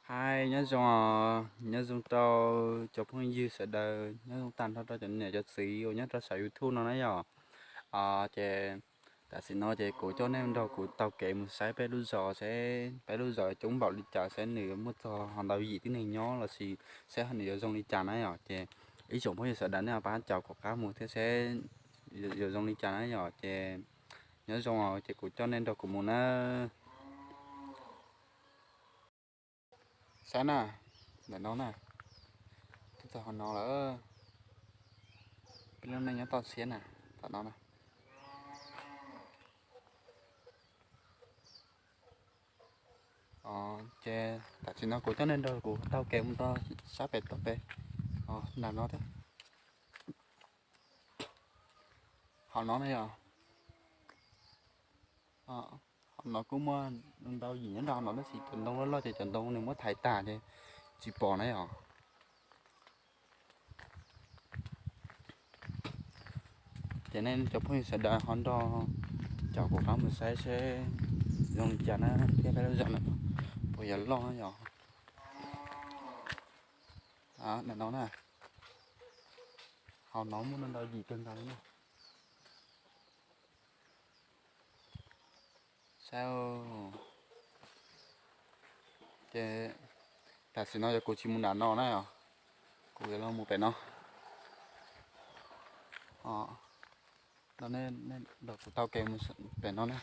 Hais nyob zoo, nyob zoo rau cov phooj ywg sawv daws, nyob zoo tag nrho rau cov niam cov txiv uas nyob rau saum YouTube no na yom. Ces tam sim no ces kuv coj nej nrog kuv taug kev mus saib peb lub zos seb peb lub zos coob npaum li cas, seb nws muaj txog ho ntau yim tib neeg nyob lossis seb nws yuav zoo li cas na yom. Ces ib tsoom phooj ywg sawv daws nej ho pab caum kuv qab mus thiab seb yuav zoo li cas na yom. Ces nyob zoo ces kuv coj nej nrog kuv mus na. Saib na, ntawm no na, twb txog qhov no lawm. Peb lub neej nyob toj siab na, tom no na. Ces tam sim no kuv coj nej nrog kuv taug kev mus txog sab pem toj pem, nram no thiab. Hauv no na yom. Hauv no kuj muaj ntau yim nyob rau hauv no tab sis cov ntoo loj loj ces cov ntoo nws muab thaiv tag ces tsis pom na yom. Ces nej cov phooj ywg sawv daws ho nrog caum kuv qab mus saib seb zoo li cas na, thiab peb lub zos no puas yuav loj yom. Ntawm no na, hauv no muaj ntau yim kawg nkaus li na. Saib, ces tam sim no yog kuv tsis mus nram no na yom, kuv yuav los mus pem no. Nrog kuv taug kev mus pem no na.